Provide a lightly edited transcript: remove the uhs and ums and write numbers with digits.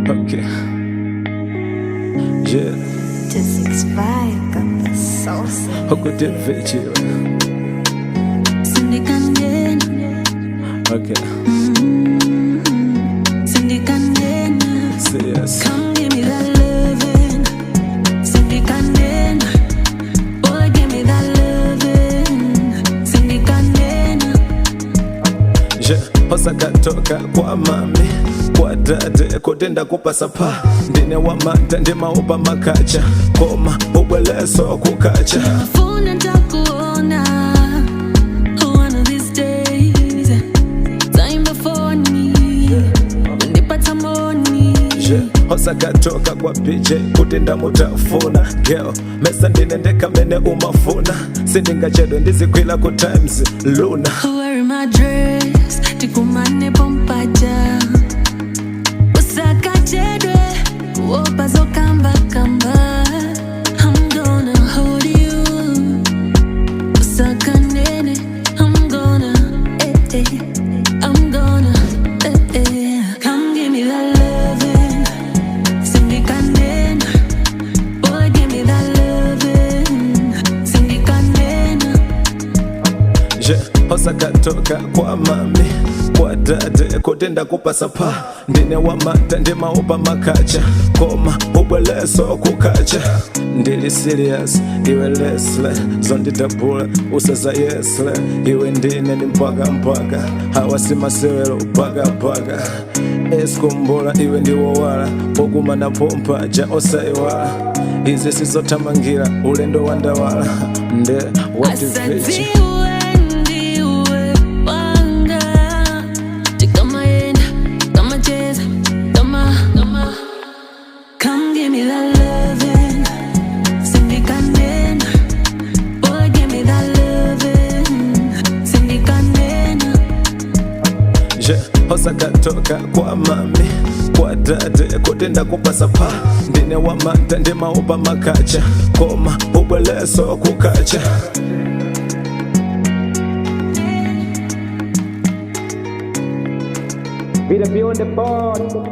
Okay. Yeah. 265 got the sauce. Okutevechiwa. Sindikanena, Okay. sindikanena. Say yes. Come give me that lovin'. Sindikanena. Boy, give me that lovin'. Sindikanena. Je, osakatoka kwa mami kwa dade kutenda kupasa pa ndine wamata ndimaupa makacha koma ubweleso kukacha. Mafuna nitakuona one of these days. Time before me. Unipata moni. Je, osakatoka kwa PJ kutenda mutafuna girl mesa ndine ndekamene umafuna sindingachedwe ndizikwila ku times luna. Wearing my dress, tikumane pompaja. Usakachedwe, uopa zokamba kamba. I'm gonna hold you. Usakanene, I'm gonna, eh, eh. I'm gonna, eh, eh. Come give me that lovin'. Sindikanena. Boy, give me that lovin'. Sindikanena. Je, osakatoka kwa mami kwa dade kutenda kupasa pa ndine wamata ndimaupa makacha koma ubweleso kukacha ndili serious iwe lesle zondidabula usaza yesle iwe ndine ndi mpaka mpaka hawasimasewelo pakapaka eskumbula iwe ndiwowala pokumana pompa ja osaiwala izi sizothamangira ulendo wandawala nde wativechi. Asatiwe ndiwe wanga tikamayenda kamacheza kama kama. Come give me that lovin'. Sindikanena. Boy, give me that lovin'. Sindikanena. Je, osakatoka kwa mami kwa dade kutenda kupasa pa ndine wamata ndimaupa makacha koma ubweleso kukacha. Be the beyond the board.